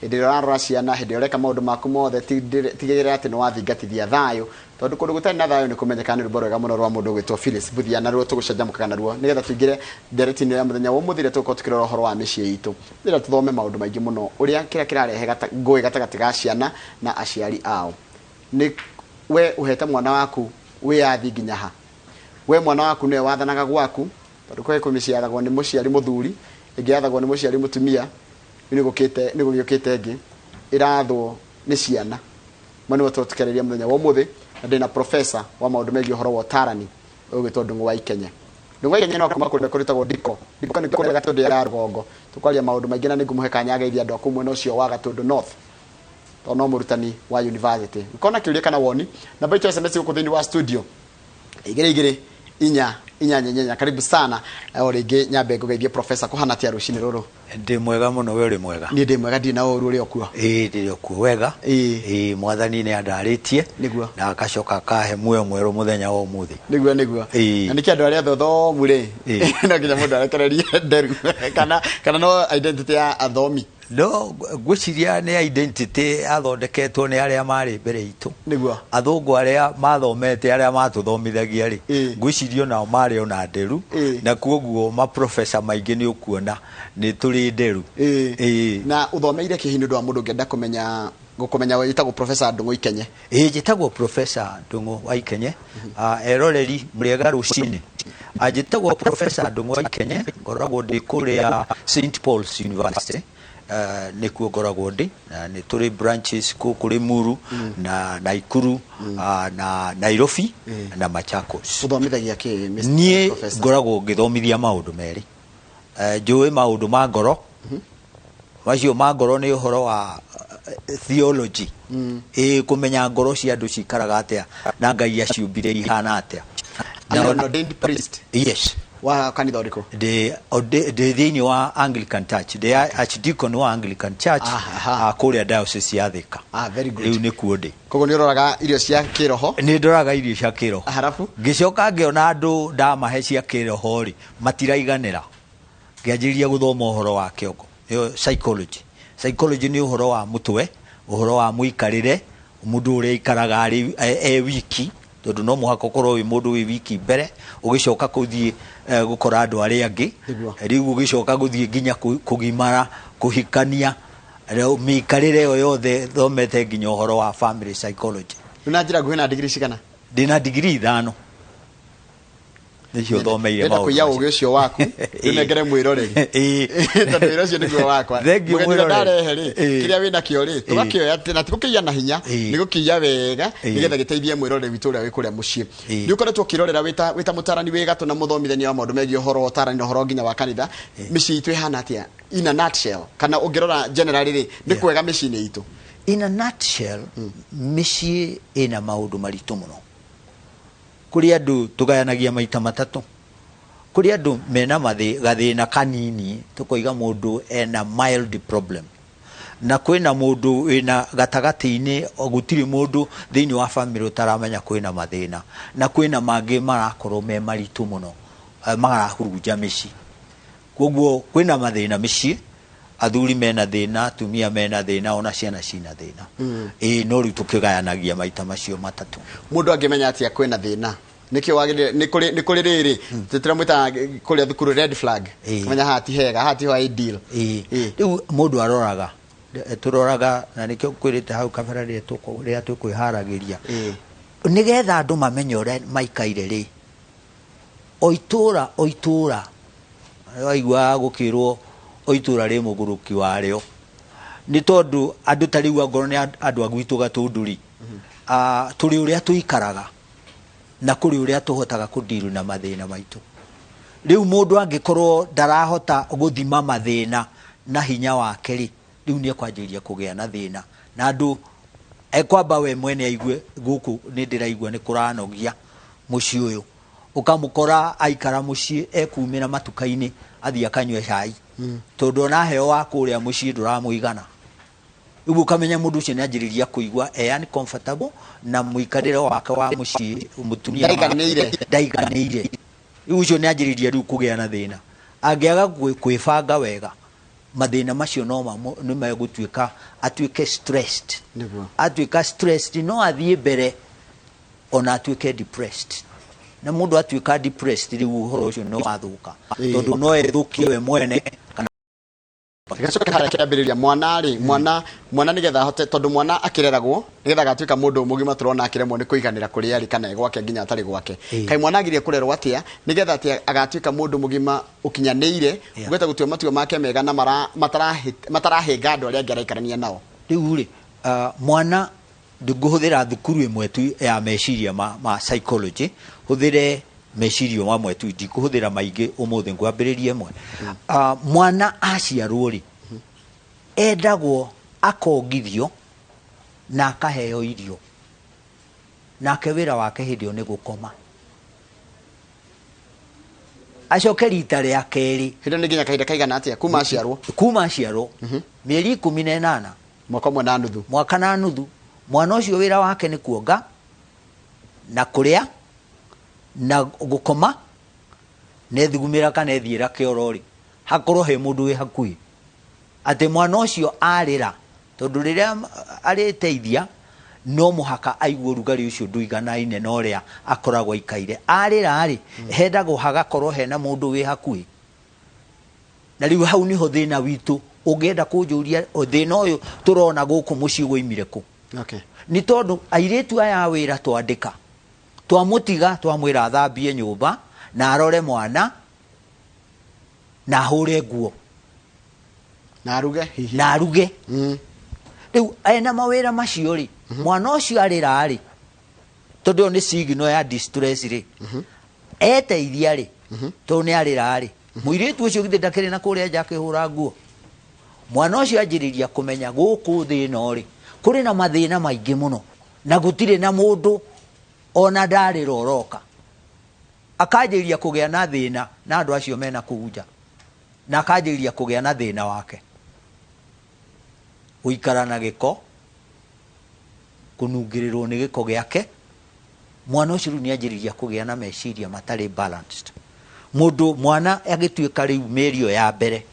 Hĩndĩ ĩrĩa ũrarora ciana, hĩndĩ ĩrĩa ũreka maũndũ maku mothe, tigĩrĩra atĩ nĩ wathingatithia thayũ, tondũ kũndũ gũtarĩ na thayũ nĩ kũmenyekaga. Nĩ rwĩmbo rwega mũno rwa mũndũ ũgwĩtwo Phyllis Mbuthia, na ruo tũgũcanjamũkaga naruo nĩgetha tũingĩre ndereti-inĩ ya mũthenya wa ũmũthĩ, ĩrĩa tũgũkorwo tũkĩrora ũhoro wa mĩciĩ itũ, nĩgetha tũthome maũndũ maingĩ mũno, ũrĩa kĩrĩa kĩrarehe ngũĩ gatagatĩ ga ciana na aciari ao. Nĩ we ũhete mwana waku wĩyathi nginya ha? We mwana waku nĩwe wathanaga gwaku? Tondũ kwĩ mĩciĩ yathagwo nĩ mũciari mũthuri, ĩngĩ yathagwo nĩ mũciari mũtumia. Rĩu nĩ gũkĩte, nĩ gũgĩũkĩte ĩngĩ ĩrathwo nĩ ciana. Ma nĩwe tũkĩarĩria mũthenya wa ũmũthĩ, na ndĩna professor wa maũndũ megiĩ ũhoro wa ũtarani ũgwĩtwo Ndung'u wa Ikenye. Ndung'u wa Ikenye no kuma kũrĩa kũrĩtagwo Ndiko. Ndiko nĩ kũrĩa Gatũndũ ya rũgongo. Tũkwaria maũndũ maingĩ na nĩngũmũhe kanya ageithie andũ a kũu mwena ũcio wa Gatũndũ North, tondũ no mũrutani wa university. Ũkona kĩũria kana woni, namba itũ ya SMS gũkũ thĩinĩ wa studio 22488. Karibu sana. O rĩngĩ nyambe ngũgeithie, professor. Kũhana atĩa rũcinĩ rũrũ? Ndĩ mwega mũno, we ũrĩ mwega? Niĩ ndĩ mwega, ndirĩ na ũru. Ũrĩ o kuo? Ĩĩ, ndĩrĩ o kuo wega. Ĩĩ, Mwathani nĩ andarĩtie na agacoka akahe muoyo mwerũ mũthenya wa ũmũthĩ. Nĩguo. Na nĩkĩ andũ arĩa athomu rĩ, no nginya mũndũ arekererie nderu, kana no identity ya athomi? No ngwĩciria nĩ identity yathondeketwo nĩ arĩa marĩ mbere itũ. Athũngũ arĩa mathomete, arĩa matũthomithagia rĩ, ngwĩciria onao marĩ ona nderu. Na kuoguo maprofesa maingĩ nĩ ũkuona nĩ tũrĩ nderu. Na ũthomeire kĩhi, nĩ ũndũ wa mũndũ ũngĩenda kũmenya, gũkũmenya, wĩtagwo Professor Ndung'u Ikenye? Ĩĩ, njĩtagwo Professor Ndung'u wa Ikenye. Eroreri mũrĩega rũcinĩ. Njĩtagwo Professor Ndung'u wa Ikenye, ngoragwo ndĩ kũrĩa St Paul's University. Nĩkuo ngoragwo ndĩ, na nĩ tũrĩ branches gũkũ Limuru na Naikuru, na Nairobi na Machakos. Ũthomithagia kĩ, Mr. Niĩ Professor? ngoragwo ngĩthomithia maũndũ merĩ. Njũĩ maũndũ ma ngoro. Macio ma ngoro nĩ ũhoro wa theology. Ĩĩ, kũmenya ngoro cia andũ cikaraga atĩa na Ngai aciũmbire ihana atĩa. An ordained priest? Yes. Wa kanitha ũrĩkũ? Ndĩ thĩinĩ wa Anglican Church, ndĩ archdeacon wa Anglican Church. Kũrĩa Diocese ya Thika. Ah, very good. Rĩu nĩkuo ndĩ. Koguo nĩ ũroraga irio cia kĩroho? Nĩ ndoraga irio cia kĩroho. Harabu? Ngĩcoka ngĩona andũ ndamahe cia kĩroho rĩ, matiraiganĩra. Ngĩanjĩrĩria gũthoma ũhoro wa kĩongo, nĩyo psychology. Psychology nĩ ũhoro wa mũtwe, ũhoro wa mũikarĩre, mũndũ ũrĩa aikaraga arĩ e wiki, tondũ no mũhaka ũkorwo wĩ mũndũ wĩ wiki mbere ũgĩcoka kũthiĩ gũkora andũ arĩa angĩ. Rĩu ũgĩcoka gũthiĩ nginya kũgimara, kũhikania, rĩu mĩikarĩre ĩyo yothe thomete nginya ũhoro wa family psychology. Rĩu na njĩra nguhĩ, na digiri cigana? Ndĩna digiri 5 nĩcio thomeire. Ndĩrenda kũiya ũgĩ ũcio waku ndũnengere mwĩroreri, tondũ wĩra ũcio nĩguo wakwa. Thengiũ, mũgeni ũrĩa mwĩroreri. ndarehe rĩ, kĩrĩa wĩ nakĩo rĩ, tũgakĩoya na ti gũkĩiya na hinya, nĩ gũkĩiya wega nĩgetha gĩteithie mwĩroreri witũ ũrĩa wĩ kũrĩa mũciĩ. Nĩ ũkoretwo ũkĩrorera wĩta mũtarani wĩ gatũ na mũthomithania wa maũndũ megiĩ ũhoro wa ũtarani na ũhoro nginya wa kanitha. Mĩciĩ itũ ĩhana atĩa in a nutshell, kana ũngĩrora generally rĩ, nĩ kwega mĩciĩ-inĩ itũ? In a nutshell, mĩciĩ ĩna maũndũ maritũ mũno. Kũrĩ andũ tũgayanagia maita matatũ. Kũrĩ andũ mena gathĩna kanini, tũkoiga mũndũ ena mild problem, na kwĩna mũndũ wĩna gatagatĩ-inĩ, gũtirĩ mũndũ thĩinĩ wa family ũtaramenya kwĩna mathĩna, na kwĩna mangĩ marakorwo me maritũ mũno, marahurunja mĩciĩ. Koguo kwĩna mathĩna mĩciĩ, athuri mena thĩna, atumia mena thĩna, ona ciana cina thĩna. Ĩĩ, no rĩu tũkĩgayanagia maita macio matatũ. Mũndũ angĩmenya atĩa kwĩna thĩna? Nĩkĩo wagĩrĩire nĩ kũrĩ rĩrĩ tũramwĩta kũrĩa thukuru red flag, kũmenya haha ti hega, haha tiho ideal. Rĩu mũndũ aroraga, tũroraga, na nĩkĩo ngwĩrĩte hau kabere rĩrĩa tũkwĩharagĩria, nĩgetha andũ mamenye ũrĩa maikaire rĩ, o itũra o itũra, waiguaga gũkĩrwo o itũra rĩ mũgũrũki warĩo, nĩ tondũ andũ ta rĩu angorwo nĩ andũ a gwitũ Gatũndũ rĩ, tũrĩ ũrĩa tũikaraga na kũrĩ ũrĩa tũhotaga kũndiru na mathĩna maitũ. Rĩu mũndũ angĩkorwo ndarahota gũthima mathĩna na hinya wake rĩ, rĩu nĩ ekwanjĩrĩria kũgĩa na thĩna na andũ. Ekwamba we mwene aigue, gũkũ nĩ ndĩraigua nĩ kũranogia mũciĩ ũyũ. Ũkamũkora aikara mũciĩ, ekumĩra matuka-inĩ athiĩ akanyue cai, tondũ ona heo wa kũrĩa mũciĩ ndũramũigana. Rĩu ũkamenya mũndũ ũcio nĩ anjĩrĩria kũigua e uncomfortable na mũikarĩre wake wa mũciĩ, mũtumia Ndaiganĩire. Ndaiganĩire. Rĩu ũcio nĩ anjĩrĩria rĩu kũgĩa na thĩna. Angĩaga kwĩbanga wega, Mathĩna macio no nĩ megũtuĩka atuĩke stressed. Nĩguo. Atuĩka stressed, no athiĩ mbere ona atuĩke depressed, na mũndũ atuĩka depressed, rĩu ũhoro ũcio nĩ wathũka, tondũ no ethũkie we mwene kana Gacoke harĩa kĩambĩrĩria, mwana rĩ, mwana nĩgetha ahote, tondũ mwana akĩreragwo nĩgetha agatuĩka mũndũ mũgima, tũrona akĩremwo nĩ kũiganĩra kũrĩa arĩ kana e gwake nginya atarĩ gwake. Kaĩ mwana agirie kũrerwo atĩa nĩgetha atĩ agatuĩka mũndũ mũgima ũkinyanĩire, ũgĩte gũtua matua make mega na matarahĩnga andũ arĩa angĩ araikarania nao? Rĩu rĩ, mwana ndingũhũthĩra thukuru ĩmwe tu ya meciria ma psychology, hũthĩre meciria mamwe tu, ndikũhũthĩra maingĩ ũmũthĩ, ngwambĩrĩria ĩmwe. Mwana aciarwo rĩ, endagwo akongithio na akaheo irio, nake wĩra wake hĩndĩ ĩyo nĩ gũkoma, acoke rita rĩa kerĩ. Hĩndĩ ĩyo nĩ nginya kahinda kaigana atĩa kuma aciarwo? Kuma aciarwo, mĩeri 18. Mwaka ũmwe na nuthu. Mwaka na nuthu. Mwana ũcio wĩra wake nĩ kuonga na kũrĩa na gũkoma, nethugumĩra kana ethiĩra kĩoro rĩ, hakorwo he mũndũ wĩ hakuhĩ, atĩ mwana ũcio arĩra, tondũ rĩrĩa arĩteithia no mũhaka aigue ũrugarĩ ũcio ndũiganaine na ũrĩa akoragwo aikaire. Arĩra rĩ, hendagwo hagakorwo hena mũndũ wĩ hakuhĩ. Na rĩu hau nĩho thĩna witũ. Ũngĩenda kũnjũria, thĩna ũyũ tũrona gũkũ mũciĩ woimire kũ? Nĩ tondũ airĩtu aya a wĩra twandĩka, twamũtiga, twamwĩra athambie nyũmba na arore mwana na ahũre nguo na aruge hihi. Na aruge. Rĩu ena mawĩra macio rĩ, mwana ũcio arĩra rĩ, tondũ ĩyo nĩ signal ya distress rĩ, eteithia rĩ, tondũ nĩ arĩra rĩ, mũirĩtu ũcio githĩ ndakĩrĩ na kũrĩa nja akĩhũra nguo? Mwana ũcio anjĩrĩria kũmenya gũkũ thĩ ĩno rĩ, kũrĩ na mathĩna maingĩ mũno na gũtirĩ na mũndũ ona ndarĩra ũroka. Akanjĩrĩria kũgĩa na thĩna na andũ acio mena kũu nja, na akanjĩrĩria kũgĩa na thĩna wake gũikara na gĩko, kũnungĩrĩrwo nĩ gĩko gĩake. Mwana ũcio rĩu nĩ anjĩrĩria kũgĩa na meciria matarĩ balanced. Mũndũ mwana agĩtuĩka rĩu mĩeri ĩyo ya mbere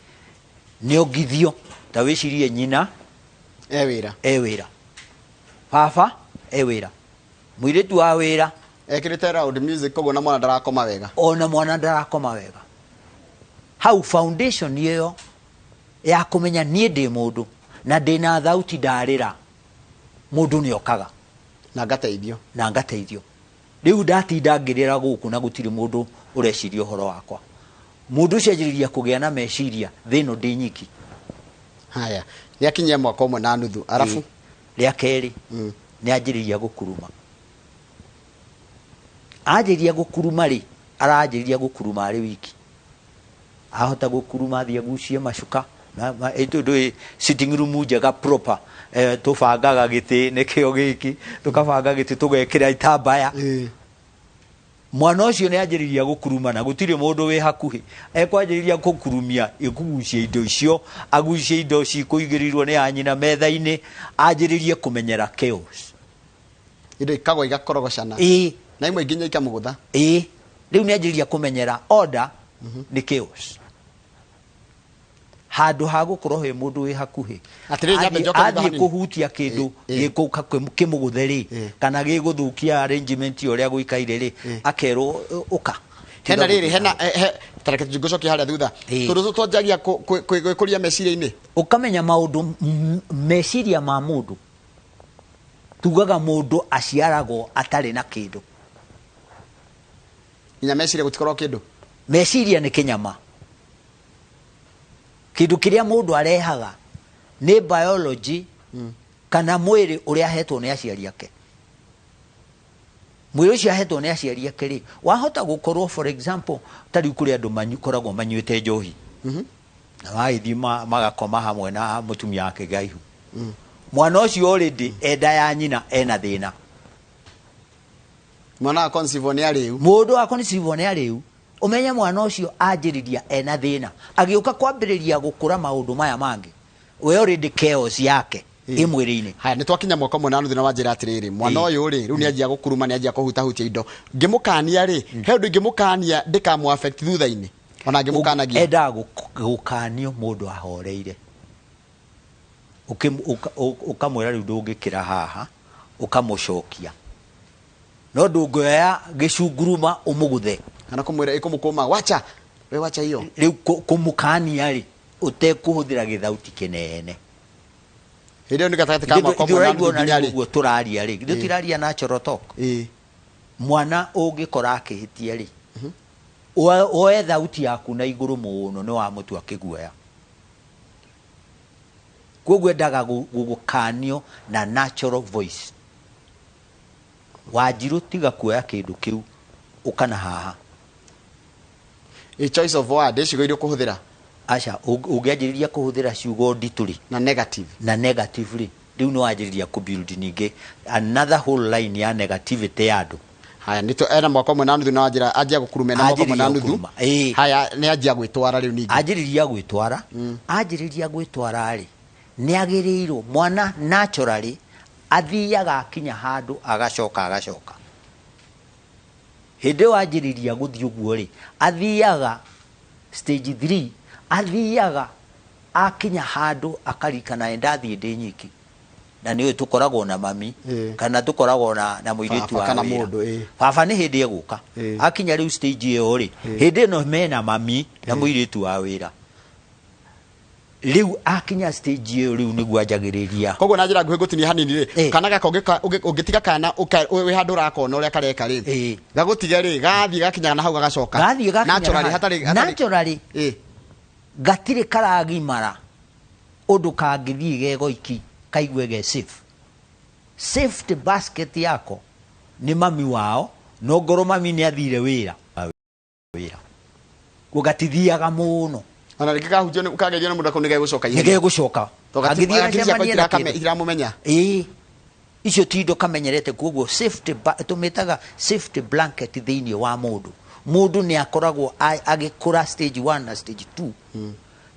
nĩ ongithio, ta wĩcirie nyina e wĩra, e wĩra, baba e wĩra, mũirĩtu wa wĩra ekĩrĩte loud music, koguo na mwana ndarakoma wega. Ona mwana ndarakoma wega. Hau foundation ĩyo ya kũmenya niĩ ndĩ mũndũ na ndĩna thauti, ndarĩra mũndũ nĩ okaga na ngateithio. Na ngateithio. Rĩu ndatinda ngĩrĩra gũkũ na gũtirĩ mũndũ ũreciria ũhoro wakwa, mũndũ ũcio anjĩrĩria kũgĩa na meciria thĩ ĩno ndĩ nyiki. Haya, nĩ akinyia mwaka ũmwe na nuthu, arabu? Rĩa kerĩ nĩ anjĩrĩria gũkuruma. Anjĩrĩria gũkuruma rĩ, aranjĩrĩria gũkuruma arĩ wiki, ahota gũkuruma, athiĩ agucie macuka. Ndũĩ sitting room njega proper, tũbangaga gĩtĩ nĩkĩo gĩkĩ, tũkabanga gĩtĩ, tũgekĩra itambaya. Mwana ũcio nĩ anjĩrĩria gũkuruma na gũtirĩ mũndũ wĩ hakuhĩ. Ekwanjĩrĩria gũkurumia, ĩkũgucia indo icio, agucie indo cikũigĩrĩirwo nĩ anyina metha-inĩ, anjĩrĩrie kũmenyera chaos. Indo ikagwa, igakorogocana, na imwe nginya ikamũgũtha. Ĩĩ, rĩu nĩ anjĩrĩria kũmenyera order nĩ chaos, handũ ha gũkorwo he mũndũ wĩ hakuhĩ. Atĩrĩrĩ, nyambe njoke thutha athiĩ hanini. Kũhutia kĩndũ gĩkũka kĩmũgũthe rĩ, kana gĩgũthũkia arrangement ya ũrĩa gũikaire rĩ, akerwo, "Ũka." Hena rĩrĩ, hena tareke ngũcokie harĩa thutha, tondũ tũ twanjagia gwĩkũria meciria-inĩ. Ũkamenya maũndũ meciria ma mũndũ, tugaga mũndũ aciaragwo atarĩ na kĩndũ. Nginya meciria gũtikorwo kĩndũ. Meciria nĩ kĩnyama. Kĩndũ kĩrĩa mũndũ arehaga nĩ biology kana mwĩrĩ ũrĩa ahetwo nĩ aciari ake. Mwĩrĩ ũcio ahetwo nĩ aciari ake rĩ, wahota gũkorwo, for example, ta rĩu kũrĩ andũ makoragwo manyuĩte njohi na magĩthiĩ magakoma hamwe na mũtumia wake gaihu. Mwana ũcio already enda ya nyina ena thĩna. Mwana wa conceive nĩ arĩu. Mũndũ wa conceive nĩ arĩu. Ũmenye mwana ũcio anjĩrĩria ena thĩna, agĩũka kwambĩrĩria gũkũra maũndũ maya mangĩ, we already chaos yake ĩ mwĩrĩ-inĩ. Haya, nĩ twakinya mwaka ũmwe na nuthu, na wanjĩra atĩrĩrĩ, mwana ũyũ rĩ, rĩu nĩ anjia gũkuruma, nĩ anjia kũhutahutia indo. Ngĩmũkania rĩ, he ũndũ ingĩmũkania ndĩkamũ affect thutha-inĩ? Ona angĩmũkanagia. Endaga gũkanio mũndũ ahoreire. Ũkamwĩra rĩu ndũngĩkĩra haha, ũkamũcokia. No ndũngĩoya gĩcunguruma ũmũgũthe. Kana kũmwĩra ĩkũmũkũma, wacha we, wacha hiyo. Rĩu kũmũkania rĩ, ũtekũhũthĩra gĩthauti kĩnene. Hĩndĩ ĩyo nĩ gatagatĩ ka mwaka ũmwe na nuthu nginya rĩ? Ũguo tũraria rĩ, ithuĩ tiraria natural talk. Mwana ũngĩkora akĩhĩtia rĩ, woe thauti yaku na igũrũ mũno, nĩ wamũtua kĩguoya. Koguo endaga gũkanio na natural voice. Wanjirũ, tiga kuoya kĩndũ kĩu, ũkana haha. Ĩ, choice of word, ciugo iria ũkũhũthĩra. Aca, ũngĩanjĩrĩria kũhũthĩra ciugo nditũ rĩ, na negative, na negative rĩ, rĩu nĩ wanjĩrĩria kũ build ningĩ another whole line ya negativity ya andũ. Haya, nĩ ena mwaka ũmwe na nuthu, na wanjĩra anjia gũkuruma ena mwaka ũmwe na Anjĩrĩria nuthu. gũkuruma, ĩĩ. Haya, nĩ anjia gwĩtwara rĩu ningĩ. Anjĩrĩria gwĩtwara, anjĩrĩria gwĩtwara rĩ, nĩ agĩrĩirwo mwana naturally athiaga akinya handũ agacoka agacoka. Hĩndĩ ĩyo anjĩrĩria gũthiĩ ũguo rĩ, athiaga stage 3, athiaga akinya handũ akarikana nĩ ndathiĩ ndĩ nyiki, na nĩ ũĩ tũkoragwo na mami, kana tũkoragwo na mũirĩtu baba wa kana wĩra. Mũndũ, ĩĩ. Baba nĩ hĩndĩ egũka. Akinya rĩu stage ĩyo rĩ, hĩndĩ ĩno mena mami na mũirĩtu wa wĩra, rĩu akinya stage ĩyo rĩu nĩguo anjagĩrĩria. Koguo na njĩra nguhĩ, ngũtinia hanini rĩ, kana gaka ũngĩtiga kana wĩ handũ ũrakona ũrĩa kareka rĩ, gagũtige rĩ, gathiĩ gakinyaga na hau gagacoka. Gathiĩ gakinya naturally, hatarĩ naturally, gatirĩ karagimara ũndũ kangĩthiĩ gegoiki kaigue ge safe. Safety basket yako nĩ mami wao, no ngorwo mami nĩ athire wĩra guo gatithiaga mũno. Ona rĩngĩ kahunjio kagerio nĩ mũndũ akau nĩ gegũcoka nĩ ihenya. Gegũcoka. Tondũ Angĩthiĩ hakiri ciakwa gacemanie na kĩndũ. itiramũmenya. Ĩĩ, icio ti indo kamenyerete. Koguo safety tũmĩtaga safety blanket thĩinĩ wa mũndũ. Mũndũ nĩ akoragwo agĩkũra stage 1 na stage 2,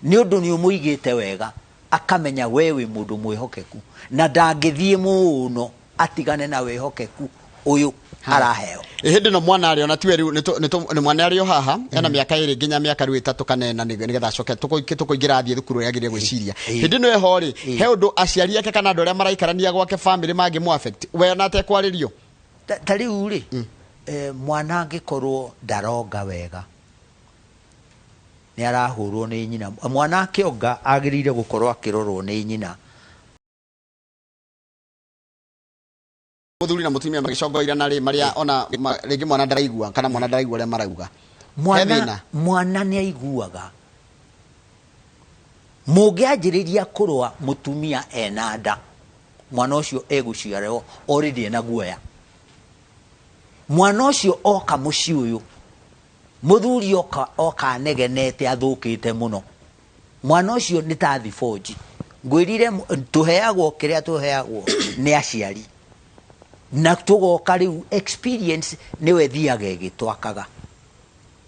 nĩ ũndũ nĩ ũmũigĩte wega, akamenya we wĩ mũndũ mwĩhokeku na ndangĩthiĩ mũno atigane na wĩhokeku ũyũ araheo. Ĩ, hĩndĩ ĩno mwana arĩ ona tiwe rĩu nĩ mwana arĩ o haha ena mĩaka 2 nginya mĩaka rĩu 3 kana 4, nĩgetha acoke tũkũingĩra athiĩ thukuru ũrĩa agĩrĩire gwĩciria. Hĩndĩ ĩno ĩho rĩ, he ũndũ aciari ake kana andũ arĩa maraikarania gwake, family, mangĩmũ affect we ona atekwarĩrio? Ta rĩu rĩ, mwana angĩkorwo ndaronga wega, nĩ arahũrwo nĩ nyina. Mwana akĩonga agĩrĩire gũkorwo akĩrorwo nĩ nyina. Mũthuri na mũtumia magĩcongoirana rĩ, marĩa ona rĩngĩ mwana ndaraigua kana mwana ndaraigua ũrĩa marauga, he mwana thĩna? Mwana nĩ aiguaga. Mũngĩanjĩrĩria kũrũa mũtumia ena nda, mwana ũcio egũciarwo already ena guoya. Mwana ũcio oka mũciĩ ũyũ, mũthuri oka, oka anegenete, athũkĩte mũno. Mwana ũcio nĩ ta thibonji. Ngwĩrire tũheagwo kĩrĩa tũheagwo nĩ aciari, na tũgoka rĩu experience nĩwe ĩthiaga ĩgĩtwakaga.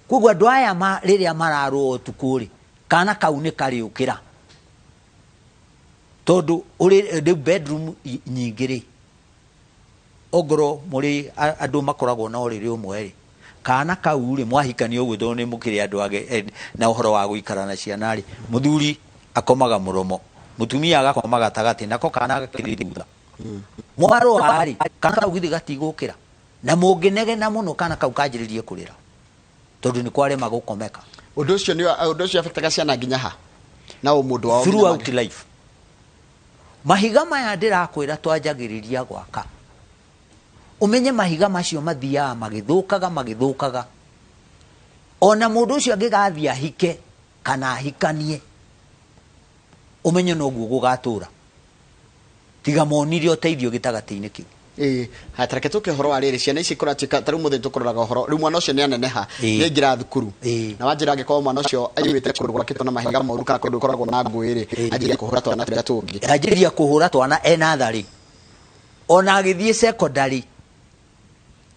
Koguo andũ aya rĩrĩa mararũa ũtukũ rĩ, kana kau nĩ karĩũkĩra, tondũ ũrĩ rĩu bedroom nyingĩ rĩ, ongorwo mũrĩ andũ makoragwo na ũrĩrĩ ũmwe rĩ, kana kau rĩ, mwahikania ũguo, tondũ nĩ mũkĩrĩ andũ age na ũhoro wa gũikara na ciana rĩ, mũthuri akomaga mũromo, mũtumia agakoma gatagatĩ, nako kana gakĩrĩ thutha. Mwarũa rĩ, kana kau githĩ gatigũkĩra? Na mũngĩnegena mũno, kana kau kanjĩrĩrie kũrĩra, tondũ nĩ kwarema gũkomeka. Ũndũ ũcio nĩ ũndũ ũcio affectaga ciana nginya ha na ũmũndũ wao nginya throughout life. Mahiga maya ndĩrakwĩra twanjagĩrĩria gwaka, ũmenye mahiga macio mathiaga magĩthũkaga magĩthũkaga. Ona mũndũ ũcio angĩgathiĩ ahike kana ahikanie, ũmenye noguo gũgatũra, tiga monire ũteithio gĩtagatĩ-inĩ kĩu. Ĩĩ, haya, tareke tũke ũhoro wa rĩrĩ, ciana ici kũratuĩka ta rĩu mũthĩ tũkũroraga ũhoro rĩu mwana ũcio nĩ aneneha, nĩ aingĩra thukuru, na wanjĩra angĩkorwo mwana ũcio aiyũrĩte kũndũ gwakĩtwo na mahiga moru kana kũndũ gũkoragwo na ngũĩ rĩ, anjĩrĩria kũhũra twana tũrĩa tũngĩ. Anjĩrĩria kũhũra twana ena tharĩ, ona agĩthiĩ secondary.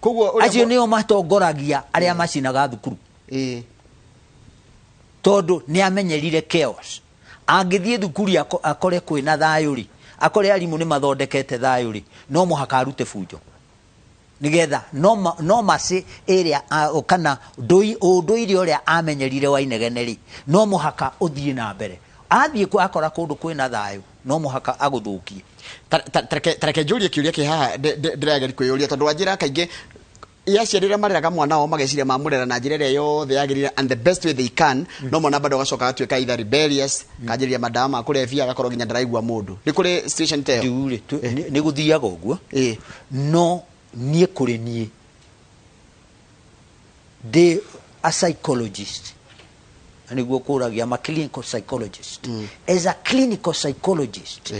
Koguo ũrĩa acio nĩo matongoragia arĩa macinaga thukuru, tondũ nĩ amenyerire chaos. Angĩthiĩ thukuru akore kwĩna thayũ rĩ, akore arimũ nĩ mathondekete thayũ rĩ, no mũhaka arute bunjo. Nĩgetha no maci ĩrĩa kana ũndũire ũrĩa amenyerire wa inegene rĩ, no mũhaka ũthiĩ na mbere. Athiĩ akora kũndũ kwĩna thayũ, no mũhaka agũthũkie. Tareke njũrie kĩũria kĩ haha ndĩrageria kwĩyũria, tondũ wanjĩra kaingĩ aciari arĩa mareraga mwana wao mageciria mamũrera na njĩra ĩrĩa yothe yagĩrĩire and the best way they can, no mwana bado agacoka agatuĩka either rebellious, kanjĩrĩria madawa ma kũrebia, agakorwo nginya ndaraigua mũndũ. Nĩ kũrĩ situation ta ĩyo? Rĩu rĩ, nĩ gũthiaga ũguo. No niĩ, kũrĩ niĩ ndĩ a psychologist, na nĩguo kũragia ma clinical psychologist, as a clinical psychologist,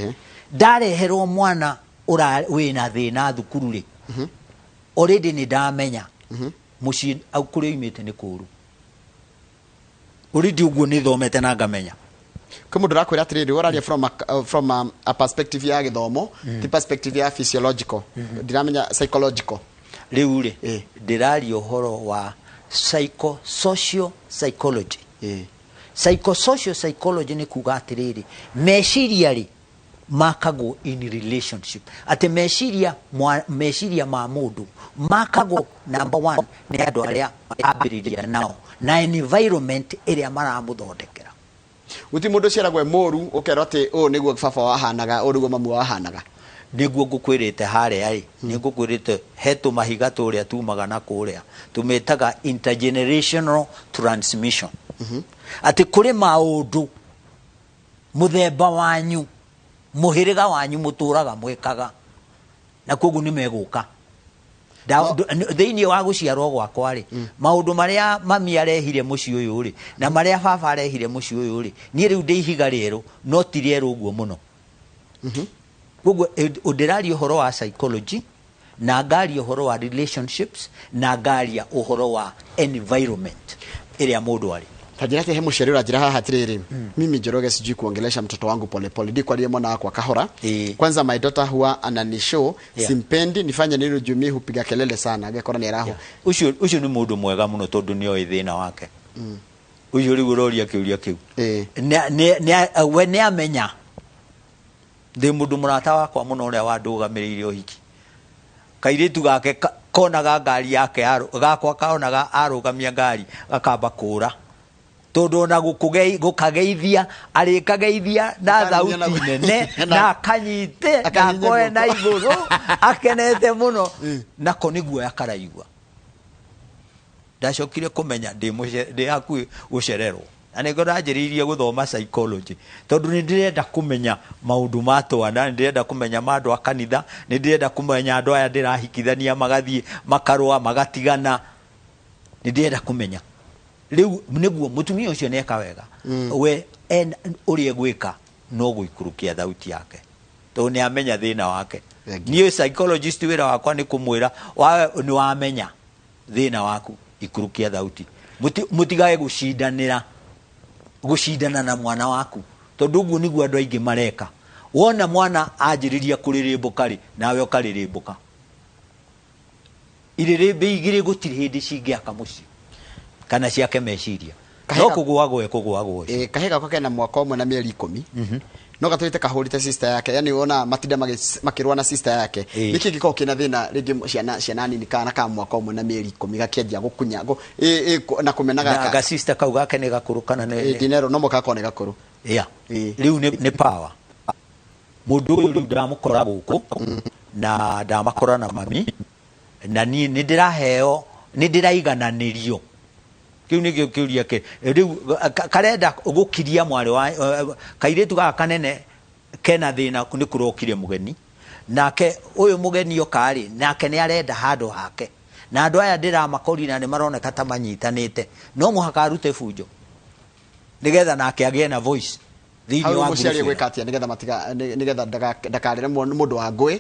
ndareherwo mwana ũra wĩna thĩna thukuru rĩ, already nĩ ndamenya mũciĩ au kũrĩa oimĩte nĩ kũũru already. Ũguo nĩ thomete na ngamenya. Kwĩ mũndũ ũrakwĩra atĩrĩrĩ, ũraria from a perspective ya gĩthomo, ti perspective ya physiological, ndiramenya psychological. Rĩu rĩ, ndĩraria ũhoro wa psychosocial psychology. Psychosocial psychology nĩ kuga atĩrĩrĩ, meciria rĩ makagwo in relationship, atĩ meciria ma mũndũ makagwo number one nĩ andũ arĩa ambĩrĩria nao na environment ĩrĩa maramũthondekera. Guti mũndũ ũciaragwo e mũru, ũkerwo atĩ ũũ nĩguo baba wahanaga, ũũ nĩguo mamu wahanaga. Nĩguo ngũkwĩrĩte harĩa ĩ, nĩ ngũkwĩrĩte he tũmahiga tũrĩa tumaga na kũrĩa tũmĩtaga intergenerational transmission, atĩ kũrĩ maũndũ mũthemba wanyu, mũhĩrĩga wanyu mũtũraga mwĩkaga, na koguo nĩ megũka. Thĩinĩ wa gũciarwo gwakwa rĩ, maũndũ marĩa mami arehire mũciĩ ũyũ rĩ, na marĩa baba arehire mũciĩ ũyũ rĩ, niĩ rĩu ndĩ ihiga rĩerũ, no ti rĩerũ ũguo mũno. Koguo ndĩraria ũhoro wa psychology, na ngaria ũhoro wa relationships, na ngaria ũhoro wa environment ĩrĩa mũndũ arĩ. Ta njĩra atĩ he mũciari ũranjĩra haha atĩrĩrĩ, mimi Njoroge sijui kuongelesha mtoto wangu polepole, ndikwarie mwana wakwa kahora. Kwanza my daughter huwa ananishow simpendi, nifanye nini juu mi hupiga kelele sana? Agekora nĩ arahu. Ũcio nĩ mũndũ mwega mũno, tondũ nĩ oĩ thĩna wake. Ũcio rĩu ũroria kĩũria kĩu, we nĩ amenya. Ndĩ mũndũ mũrata wakwa mũno ũrĩa wandũgamĩrĩire ũhiki, kairĩtu gake konaga ngari yake gakwa konaga arũgamia ngari gakamba kũra, tondũ ona gũkageithia arĩkageithia na Akageithia thauti nene na akanyite na Akahihinye akoe na guoko. Igũrũ akenete mũno, nako nĩ guoya karaigua. Ndacokire kũmenya ndĩ hakuhĩ gũcererwo, na nĩguo ndanjĩrĩirie gũthoma psychology, tondũ nĩ ndĩrenda kũmenya maũndũ ma twana, nĩ ndĩrenda kũmenya ma andũ a kanitha, nĩ ndĩrenda kũmenya andũ aya ndĩrahikithania magathiĩ makarũa magatigana, nĩ ndĩrenda kũmenya. Rĩu nĩguo mũtumia ũcio nĩeka wega, we ũrĩa egwĩka no gũikũrũkia thauti yake, tondũ nĩ amenya thĩna wake. Thank you. Niĩ psychologist, wĩra wakwa nĩ kũmwĩra, nĩ wamenya thĩna waku, ikũrũkia thauti. Mũtigage gũcindanĩra, gũcindana na mwana waku, tondũ ũguo nĩguo andũ aingĩ mareka. Wona mwana anjĩrĩria kũrĩrĩmbũka rĩ, nawe ũkarĩrĩmbũka. Irĩrĩmbĩ igĩrĩ gũtirĩ hĩndĩ cingĩaka mũciĩ kana ciake meciria. No kũgũagwo ekũgũagwo ũcio. Ĩ, kahĩ gakwa kena mwaka ũmwe na mĩeri 10, no gatũrĩte kahũrĩte sister yake, yani wona matinda makĩrũa na sister yake. Nĩkĩ gĩkoragwo kĩna thĩna rĩngĩ ciana nini, kana ka mwaka ũmwe na mĩeri 10 gakĩanjia gũkunya na kũmena na gaka? Ga sister kau gake nĩ gakũrũ kana nĩ Ndinero no mũhaka gakorwo nĩ gakũrũ. Rĩu nĩ power. Mũndũ ũyũ rĩu ndamũkora gũkũ na ndamakora na mami, na niĩ nĩ ndĩraheo, nĩ ndĩraigananĩrio. Kĩu nĩkĩo kĩũria kĩ rĩu karenda gũkiria mwarĩ wa kairĩtu gaka kanene kena thĩna. Nĩ kũrokire mũgeni, nake ũyũ mũgeni oka-rĩ, nake nĩ arenda handũ hake, na andũ aya ndĩramakorire na nĩ maroneka ta manyitanĩte, no mũhaka arute bunjo nĩgetha nake agĩe na voice thĩinĩ Hau wa mũciari ngurubu ĩno. egwĩka atĩa nĩgetha matiga nĩgetha ndakarere mũndũ wa ngũĩ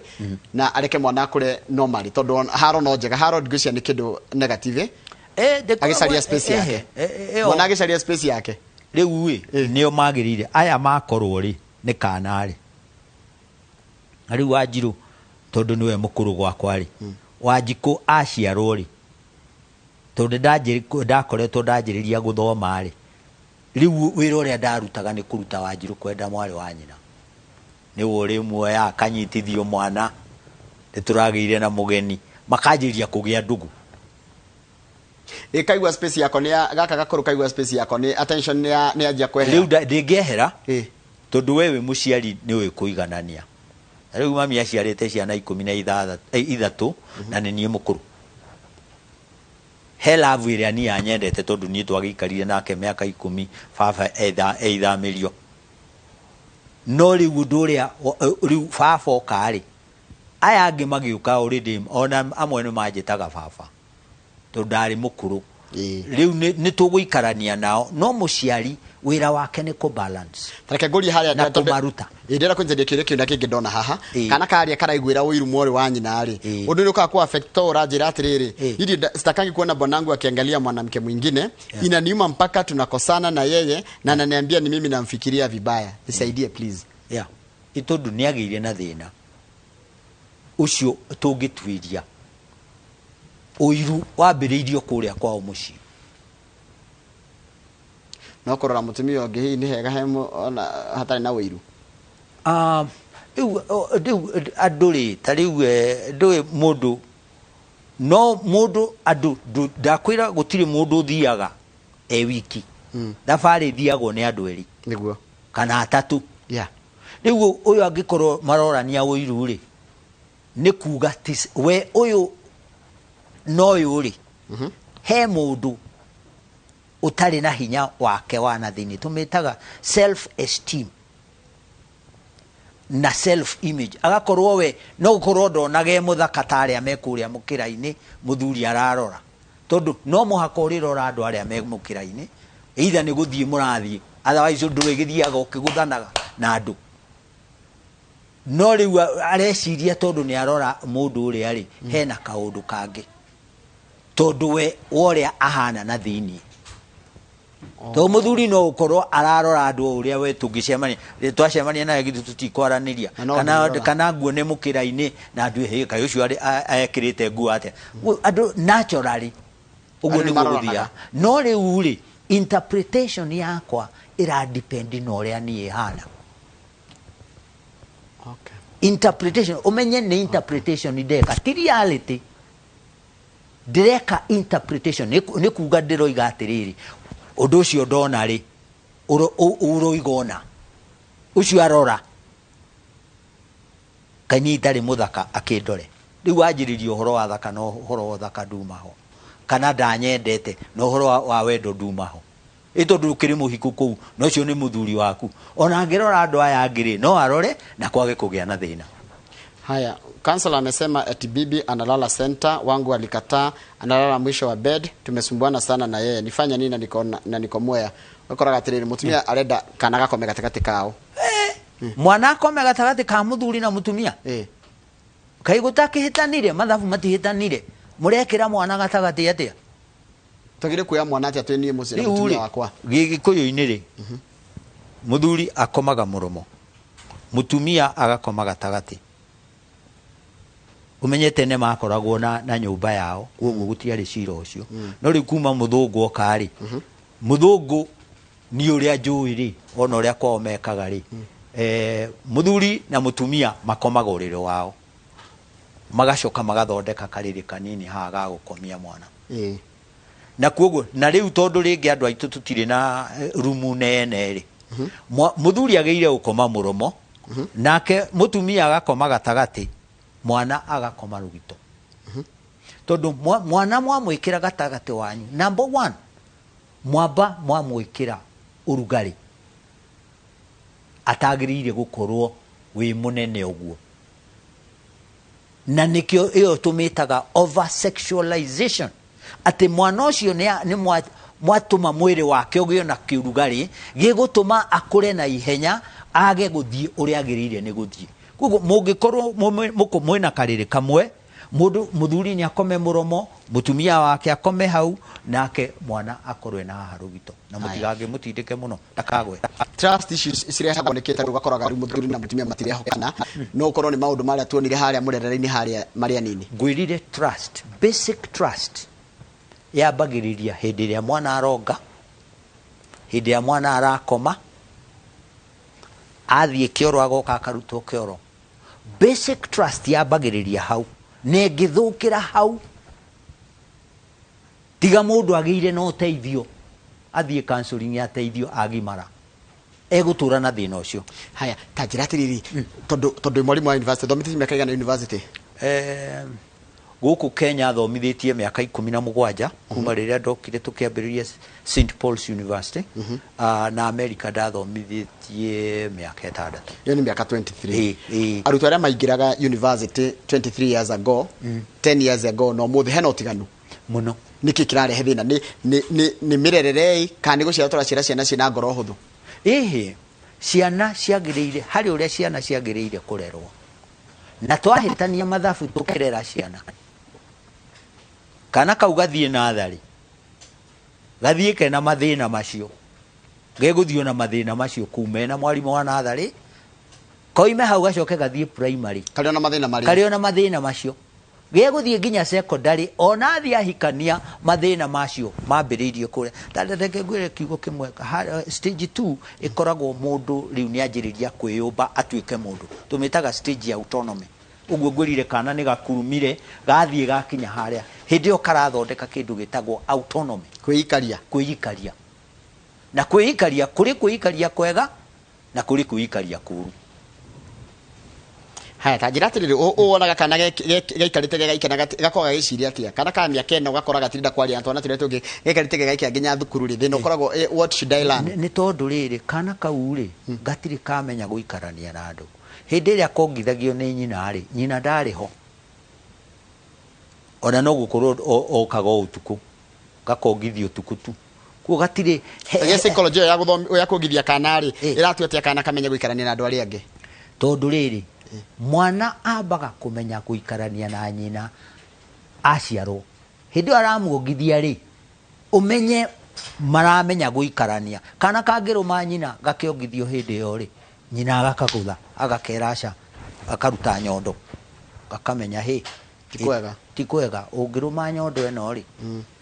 na areke mwana akũre normally? Tondũ haro no njega, haro ngwĩciria nĩ kĩndũ negative. Agĩcaria space yake. Mwana agĩcaria space yake. Rĩu ĩ, nĩo magĩrĩire aya makorwo rĩ nĩ kana rĩ, na rĩu Wanjirũ, tondũ nĩwe mũkũrũ gwakwa rĩ, Wanjikũ aciarwo rĩ, tondũ ndakoretwo ndanjĩrĩria gũthoma rĩ, rĩu wĩra ũrĩa ndarutaga nĩ kũruta Wanjirũ kwenda mwarĩ wa nyina. Nĩwe ũrĩmuoya akanyitithio mwana, nĩ tũragĩire na mũgeni. Makanjĩria kũgĩa ndũgũ. Ĩ kaigua space yako nĩ gaka gakũrũ, kaigua space yako nĩ attention nĩ yanjia kwehera. Rĩu ndĩngĩehera, tondũ we wĩ mũciari nĩ ũĩ kũiganania. Na rĩu mami aciarĩte ciana 13, na nĩ niĩ mũkũrũ. He love ĩrĩa niĩ anyendete, tondũ niĩ twagĩikarire nake mĩaka 10 baba eithamĩrio. No rĩu ũndũ ũrĩa rĩu baba oka rĩ, aya angĩ magĩũka already, ona amwe nĩ manjĩtaga baba tondũ ndarĩ mũkũrũ. Rĩu nĩ tũgũikarania nao, no mũciari wĩra wake nĩ kũ balance. Reke ngũrie harĩa. Na kũmaruta. Ĩ, ndĩrenda kũnjĩria kĩũria kĩu na kĩngĩ ndona haha. Kana karĩa karaiguĩra ũiru mwarĩ wa nyina rĩ, ũndũ ũrĩa ũkaga ku affect, to ũranjĩra atĩrĩrĩ, "Niĩ sitakangi kuona bwanangu akiangalia mwanamke mwingine, inaniuma mpaka tunakosana na yeye na ananiambia ni mimi namfikiria vibaya. Nisaidie please." Yeah. Ĩ tondũ nĩ agĩire na thĩna ũcio, tũngĩtuĩria ũiru wambĩrĩirio kũrĩa kwao mũciĩ. No kũrora mũtumia ũngĩ hihi nĩ hega he ona hatarĩ na ũiru? Ah, rĩu andũ rĩ, ta rĩu ndũĩ mũndũ no mũndũ andũ ndakwĩra gũtirĩ mũndũ ũthiaga e wiki. Thabarĩ ĩthiagwo nĩ andũ erĩ kana atatũ. Rĩu ũyũ angĩkorwo marorania ũiru rĩ, nĩ kuga ti we ũyũ na ũyũ rĩ, he mũndũ ũtarĩ na hinya wake wa na thĩinĩ, tũmĩtaga self esteem na self image, agakorwo we no gũkorwo ndonaga e mũthaka ta arĩa me kũrĩa mũkĩra-inĩ mũthuri ararora, tondũ no mũhaka ũrĩrora andũ arĩa me mũkĩra-inĩ, either nĩ gũthiĩ mũrathiĩ, otherwise ũndũ ũrĩgĩthiaga ũkĩgũthanaga na andũ. No rĩu areciria tondũ nĩ arora mũndũ ũrĩa rĩ, hena kaũndũ kangĩ, tondũ we worĩa ahana na thĩiniĩ, tondũ mũthuri no ũkorwo ararora andũ o ũrĩa we tũngĩcemania, twacemania nawe githĩ tũtikwaranĩria? Na no kana ndĩrora. Kana nguone mũkĩra-inĩ na andũ, hĩ, kaĩ ũcio ekĩrĩte nguo atĩa? Andũ naturally ũguo Andũ nĩ nĩguo maroranaga. gũthiaga. No rĩu rĩ, interpretation yakwa ĩra depend na ũrĩa niĩ hana. Interpretation, ũmenye nĩ interpretation ndeka, ti reality ndĩreka interpretation. Nĩ kuga ndĩroiga atĩrĩrĩ, ũndũ ũcio ndona rĩ, ũroiga ona ũcio arora kaĩ niĩ itarĩ mũthaka akĩndore. Rĩu wanjĩrĩria ũhoro wa thaka na ũhoro wa ũthaka nduma ho, kana ndanyendete na ũhoro wa wendo nduma ho, ĩ tondũ ũkĩrĩ mũhiku kũu na ũcio nĩ mũthuri waku, ona angĩrora andũ aya angĩ rĩ, no arore na kwage kũgĩa na thĩna. Haya, counselor amesema ati bibi analala center, wangu alikataa, analala mwisho wa bed, tumesumbuana sana na yeye. Nifanye nini na niko Mwea? Ũkoraga atĩrĩrĩ, mũtumia arenda kana gakome gatagatĩ kao. Mwana akome gatagatĩ ka mũthuri na mũtumia? Kaĩ gũtakĩhĩtanire? Mathabu matihĩtanire, mũrekĩra mwana gatagatĩ atĩa? Twagĩrĩire kuoya mwana atĩa twĩ niĩ mũciĩ na Rĩu mũtumia rĩ, wakwa? Gĩgĩkũyũ-inĩ rĩ, mũthuri akomaga mũromo, mũtumia agakoma gatagatĩ. Ũmenye tene makoragwo na nyũmba yao, koguo gũtiarĩ cira ũcio. No rĩu kuma mũthũngũ oka rĩ, mũthũngũ niĩ ũrĩa njũĩ rĩ, ona ũrĩa kwao mekaga rĩ, mũthuri na mũtumia makomaga ũrĩrĩ wao, magacoka magathondeka karĩrĩ kanini haha ga gũkomia mwana. Na kuoguo na rĩu tondũ rĩngĩ andũ aitũ tũtirĩ na rumu nene rĩ, mũthuri agĩrĩire gũkoma mũromo, nake mũtumia agakoma gatagatĩ, mwana agakoma rũgito, tondũ mwana mwamwĩkĩra gatagatĩ wanyu, number one, mwamba mwamwĩkĩra ũrugarĩ atagĩrĩire gũkorwo wĩ mũnene ũguo, na nĩkĩo ĩyo tũmĩtaga over sexualization, atĩ mwana ũcio nĩ mwatũma mwĩrĩ wake ũgĩe na kĩũrugarĩ gĩgũtũma akũre na ihenya, age gũthiĩ ũrĩa agĩrĩire nĩ gũthiĩ. Koguo mũngĩkorwo mwĩna karĩrĩ kamwe, mũndũ mũthuri nĩ akome mũromo, mũtumia wake akome hau, nake mwana akorwe na haha rũgito, na mũtigangĩmũtindĩke mũno ndakagwe. Trust issues cirehagwo nĩ kĩta? Ũgakoraga rĩu mũthuri na mũtumia matirehokana, no ũkorwo nĩ maũndũ marĩa tuonire harĩa mũrerere-inĩ harĩa marĩa nini. Ngwĩrire trust, basic trust yambagĩrĩria hĩndĩ ĩrĩa mwana aronga, hĩndĩ ĩrĩa mwana arakoma, athiĩ kĩoro, agoka akarutwo kĩoro. Basic trust yambagĩrĩria hau. Na ĩngĩthũkĩra hau, tiga mũndũ agĩire na ũteithio, athiĩ counseling ateithio agimara, egũtũra na thĩna ũcio. Haya, ta njĩra atĩrĩrĩ, tondũ wĩ mwarimũ wa university, ũthomithĩtie mĩaka ĩigana university? Gũkũ Kenya thomithĩtie mĩaka 17 kuma rĩrĩa ndokire tũkĩambĩrĩria St Paul's University. Na America ndathomithĩtie mĩaka 6. Ĩyo nĩ mĩaka 23. Ĩ. Arutwo arĩa maingĩraga university 23 years ago, 10 years ago, na ũmũthĩ, hena ũtiganu? Mũno. Nĩkĩ kĩrarehe thĩna? Nĩ mĩrerere kana nĩ gũciara tũraciara ciana ciĩna ngoro hũthũ? Ĩhĩ, ciana ciagĩrĩire, harĩ ũrĩa ciana ciagĩrĩire kũrerwo, na twahĩtania mathabu tũkĩrera ciana, kana kau gathiĩ natharĩ, gathiĩ kena mathĩna macio, gegũthiĩ na mathĩna macio kuu mena mwarimũ wa natharĩ, koime hau gacoke gathiĩ primary. Karĩ ona mathĩna marĩa. Karĩ ona mathĩna macio, gegũthiĩ nginya secondary, ona athiĩ ahikania, mathĩna macio mambĩrĩirie kũrĩa. Ta reke ngwĩre kiugo kĩmwe. Stage 2 ĩkoragwo mũndũ rĩu nĩ anjĩrĩria kwĩyũmba atuĩke mũndũ, tũmĩtaga stage ya autonomy. Ũguo ngwĩrire kana nĩ gakurumire, gathiĩ gakinya harĩa, hĩndĩ ĩyo karathondeka kĩndũ gĩtagwo autonomy. Kwĩikaria. Kwĩikaria. Na kwĩikaria, kũrĩ kwĩikaria kwega na kũrĩ kwĩikaria kũru. Haya, ta njĩra atĩrĩrĩ, wonaga kana gaikarĩte gegaika na gakoragwo gagĩciria atĩa? Kana ka mĩaka 4 ũgakora gatirinda kwaria na twana tũrĩa tũngĩ, gaikarĩte gegaika nginya thukuru rĩ, thĩna ũkoragwo, what should I learn? Nĩ tondũ rĩrĩ, kana kau rĩ, gatirĩ kamenya gũikarania na andũ. Hĩndĩ ĩrĩa kongithagio nĩ nyina rĩ, nyina ndarĩ ho, ona no gũkorwo okaga o ũtukũ, gakongithio ũtukũ tu, kuo gatirĩ Gĩa psychology ĩyo ya ya kuongithia kana rĩ, ĩratua atĩa kana kamenye gũikarania na andũ arĩa angĩ? Tondũ rĩrĩ, mwana ambaga kũmenya gũikarania na nyina aciarwo. Hĩndĩ ĩyo aramuongithia rĩ, ũmenye maramenya gũikarania. Kana kangĩrũma nyina gakĩongithio hĩndĩ ĩyo rĩ, nyina agakagũtha, agakera aca, akaruta nyondo, gakamenya hĩ. Ti kwega. Ti kwega ũngĩrũma nyondo ĩno rĩ.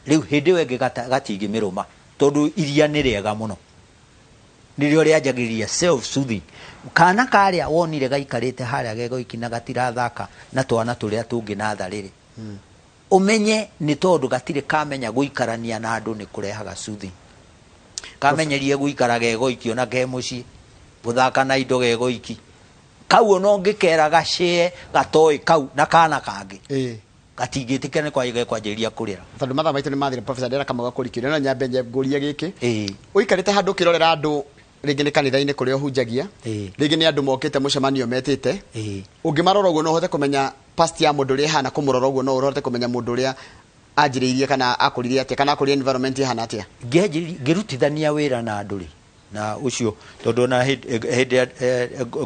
Rĩu hĩndĩ ĩyo ĩngĩ gatingĩmĩrũma, tondũ iria nĩ rĩega mũno, nĩrĩo rĩanjagĩrĩria self soothing. Kana karĩa wonire gaikarĩte harĩa gegoiki na gatirathaka na twana tũrĩa tũngĩ natharĩ rĩ, ũmenye nĩ tondũ gatirĩ kamenya gũikarania na andũ nĩ kũrehaga soothing. Kamenyerie gũikara gegoiki, ona ke mũciĩ, gũthaka na indo gegoiki. Kau ona ũngĩkera gacĩe gatoĩ kau na kana kangĩ, gatingĩtĩkĩra, nĩ gekwanjĩrĩria kũrĩra. Tondũ mathaa maitũ nĩ mathira, Professor Ndera Kamau gakũrikĩria, no nyambe ngũrie gĩkĩ. Ũikarĩte handũ ũkĩrorera andũ, rĩngĩ nĩ kanitha-inĩ kũrĩa ũhunjagia, rĩngĩ nĩ andũ mokĩte mũcemanio metĩte, ũngĩmarora ũguo no ũhote kũmenya past ya mũndũ ũrĩa ĩhana? Kũmũrora ũguo no ũhote kũmenya mũndũ ũrĩa anjĩrĩirie kana akũrire atĩa, kana akũrire environment ĩhana atĩa? Ngĩrutithania wĩra na andũ rĩ, na ũcio tondũ ona hĩndĩ ĩrĩa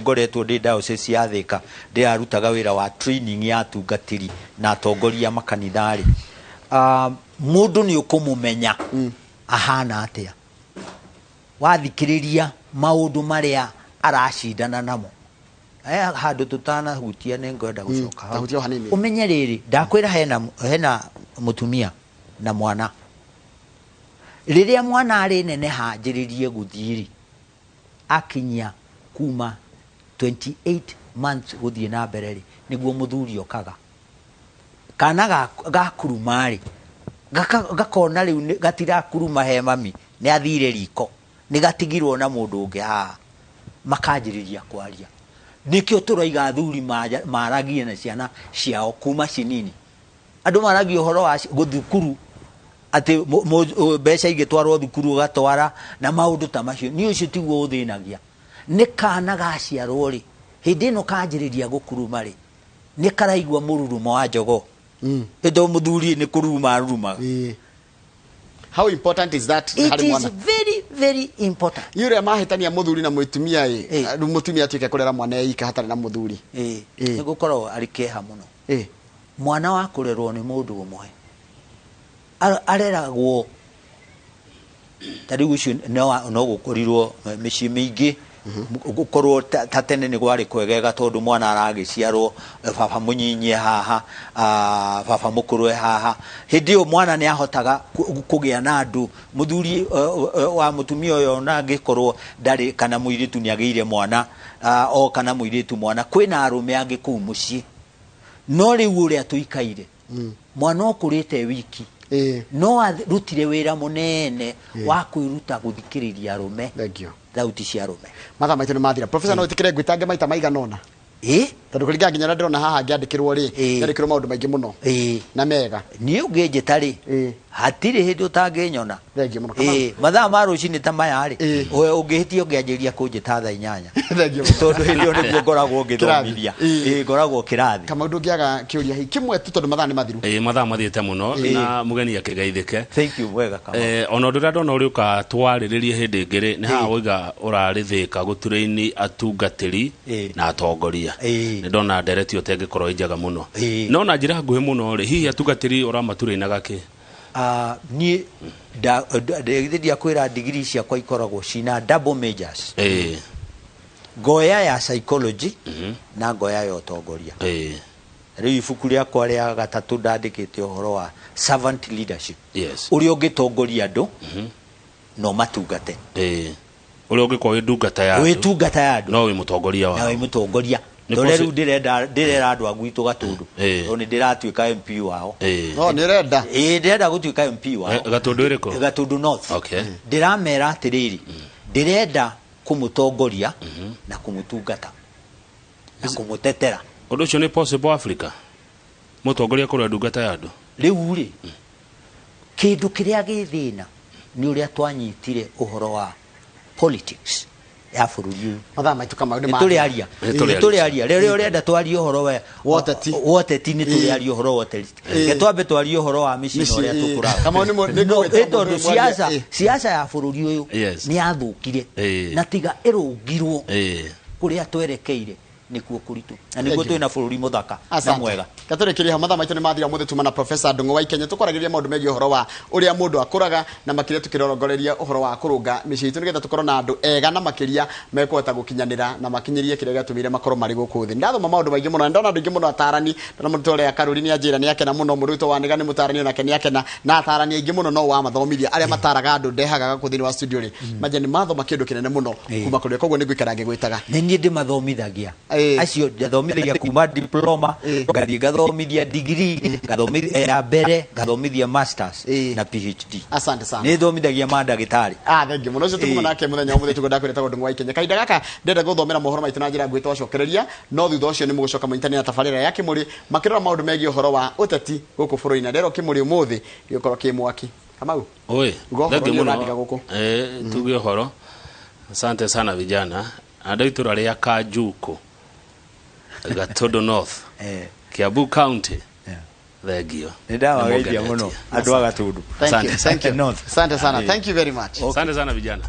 ngoretwo ndĩ diocese ya Thĩka, ndĩrarutaga wĩra wa training ya atungatĩri na atongoria makanitha rĩ, mũndũ nĩ ũkũmũmenya ahana atĩa wathikĩrĩria maũndũ marĩa aracindana namo. Handũ tũtanahutia nĩ ngwenda gũcoka hau. Tahutia o hanini. Ũmenye rĩrĩ, ndakwĩra hena mũtumia na mwana. Rĩrĩa mwana arĩ neneha anjĩrĩrie gũthiĩ rĩ, akinyia kuma 28 months gũthiĩ na mbere rĩ, nĩguo mũthuri okaga. Kana gakuruma rĩ, gakona rĩu gatirakuruma he mami, nĩ athire riko, nĩ gatigirwo na mũndũ ũngĩ haha, makanjĩrĩria kwaria. Nĩkĩo tũroiga athuri maragie na ciana ciao kuma cinini. Andũ maragia ũhoro wa gũthukuru, atĩ mbeca igĩtwarwo thukuru ũgatwara na maũndũ ta macio. Niĩ ũcio tiguo ũthĩnagia. Nĩ kana gaciarwo rĩ, hĩndĩ ĩno kanjĩrĩria gũkuruma rĩ, nĩ karaigua mũrurumo wa jogoo. Ĩndo mũthuri nĩ kũruruma arurumaga. How important is that It harĩ is mwana? very very important. Nĩ ũrĩa mahĩtania mũthuri na mũtumia ĩ, rĩu mũtumia atuĩke kũrera mwana eika hatarĩ na mũthuri. Nĩ gũkoragwo arĩ kĩeha mũno. Mwana wa kũrerwo nĩ mũndũ ũmwe areragwo ta rĩu ũcio no gũkorirwo mĩciĩ mĩingĩ gũkorwo ta tene nĩ gwarĩ kwegega, tondũ mwana aragĩciarwo, baba mũnyinyi e haha, baba mũkũrũ e haha. Hĩndĩ ĩyo mwana nĩ ahotaga kũgĩa na andũ. Mũthuri wa mũtumia ũyũ ona angĩkorwo ndarĩ, kana mũirĩtu nĩ agĩire mwana, o kana mũirĩtu mwana, kwĩna arũme angĩ kũu mũciĩ. No rĩu ũrĩa tũikaire, mwana ũkũrĩte wiki no arutire wĩra mũnene wa kwĩruta gũthikĩrĩria arũme, Thank you. Thauti cia arũme. Mathaa maitũ nĩ mathira. Professor, no wĩtĩkĩre ngwĩtange maita maigana ũna? Ĩ. Tondũ kũringana nginya ũrĩa ndĩrona haha ngĩandĩkĩrwo rĩ, ngĩandĩkĩrwo maũndũ maingĩ mũno na mega. Niĩ ũngĩnjĩta rĩ, hatirĩ hĩndĩ ũtangĩnyona. Thengiũ mũno. Ĩ, mathaa ma rũcinĩ ta maya rĩ, Ĩ. we ũngĩhĩtia ũngĩanjĩrĩria kũnjĩta thaa 8, Thengiũ mũno. tondũ hĩndĩ ĩyo nĩguo ngoragwo ngĩthomithia. Kĩrathi. Ĩ, ngoragwo kĩrathi. Kamau, ndũngĩaga kĩũria hihi kĩmwe tu tondũ mathaa nĩ mathiru. Ĩ, mathaa mathiĩte mũno na mũgeni akĩgeithĩke. Thank you, wega Kamau. Ona ũndũ ũrĩa ndona ũrĩ ũka twarĩrĩrie hĩndĩ ĩngĩ rĩ, nĩ haha wauga ũrarĩ Thĩka gũturĩini atungatĩri na atongoria. Nĩ ndona ndereti ĩyo tengĩkorwo ĩ njega mũno. No na njĩra nguhĩ mũno rĩ, hihi atungatĩri ũramaturĩinaga kĩ? Ah, niĩ githĩ ndiakwĩra ndigiri ciakwa ikoragwo cina double majors, ngoya ya psychology na ngoya ya ũtongoria. Rĩu ibuku rĩakwa rĩa gatatũ ndandĩkĩte ũhoro wa servant leadership, ũrĩa ũngĩtongoria andũ na ũmatungate. Ũrĩa ũngĩkorwo wĩ ndungata ya wĩ andũ tungata ya andũ no wĩ mũtongoria na wao. Wĩ mũtongoria. Nĩ Tondũ rĩu ndĩrenda ndĩrera andũ a gwitũ Gatũndũ, tondũ nĩ ndĩratuĩka MP wao. No nĩ ũrenda? Ĩĩ, ndĩrenda gũtuĩka MP wao. Gatũndũ ĩrĩkũ? Gatũndũ North. Ndĩramera atĩrĩrĩ, ndĩrenda kũmũtongoria na kũmũtungata na kũmũtetera. Ũndũ ũcio nĩ possible Africa, mũtongoria kũrĩa ndungata ya andũ? Rĩu rĩ, kĩndũ kĩrĩa gĩ thĩna nĩ ũrĩa twanyitire ũhoro wa politics ya bũrũri ũyũ. Mathaa maitũ, Kamau, nĩ nĩ tũrĩaria. Nĩ tũrĩaria. Nĩ tũrĩaria rĩrĩa ũrenda twarie ũhoro wa Wa ũteti. Wa ũteti, nĩ tũrĩaria ũhoro wa ũteti. Reke twambe twarie ũhoro wa mĩciĩ na Mĩciĩ, ũrĩa tũkũraga. Kamau, nĩ No, ngũgwĩta ĩ tondũ mũndũ ũmwe siasa siasa ya bũrũri ũyũ nĩ yathũkire na tiga ĩrũngirwo, kũrĩa twerekeire nĩkuo kũritũ na nĩguo Thank you. twĩna bũrũri mũthaka na Asante. mwega. Gatũrĩkĩria hau, mathaa maitũ nĩ mathira. Ũmũthĩ tuma na Professor Ndung'u wa Ikenya, tũkwaragĩrĩria maũndũ megiĩ ũhoro wa ũrĩa mũndũ akũraga na makĩria tũkĩrongoreria ũhoro wa kũrũnga mĩciĩ itũ nĩgetha tũkorwo na andũ ega na makĩria mekũhota gũkinyanĩra na makinyĩrie kĩrĩa gĩatũmire makorwo marĩ gũkũ thĩ. Ndathoma maũndũ maingĩ mũno na ndona andũ aingĩ mũno atarani. Ndona mũndũ ũrĩa Karũri nĩ anjĩra nĩ akena mũno, mũndũ witũ Wanĩga nĩ mũtarani onake nĩ akena, na atarani aingĩ mũno no wamathomithia arĩa mataraga andũ ndehaga gũkũ thĩinĩ wa studio rĩ, manja nĩ mathoma kĩndũ kĩnene mũno kuma kũrĩ, koguo nĩ ngũikara ngĩgwĩtaga. Nĩ niĩ ndĩmathomithagia. Acio ndathomithagia kuma diploma, ngathiĩ ngathomithia degree, ngathomithia ya mbere, ngathomithia masters na PhD. Asante sana. Nĩ thomithagia mandagĩtarĩ. Ah, thank you mũno. Ũcio tũkuma nake mũthenya wa mũthĩ tugo ndakwĩra tagwo Ndung'u wa Ikenya. Kahinda gaka ndĩrenda gũthomera mohoro maitũ na njĩra nguhĩ twacokereria, no thutha ũcio nĩ mũgũcoka mũnyitanĩre na tabarĩra ya Kĩmũrĩ makĩrora maũndũ megiĩ ũhoro wa ũteti gũkũ bũrũri-inĩ, na nderwo Kĩmũrĩ ũmũthĩ gĩgũkorwo kĩ mwaki. Kamau. Oi, Uga ũhoro. Thengiũ Nĩ mũno. ũrandiga gũkũ. Tuge ũhoro. Asante sana vijana. Andũ a itũra rĩa Kanjuku, Gatũndũ North, Kiambu County. Thengio. Nĩ ndawageithia mũno andũ a Gatũndũ Thank you. Asante. Thank you. North. Asante sana. Thank you very much. Asante sana vijana.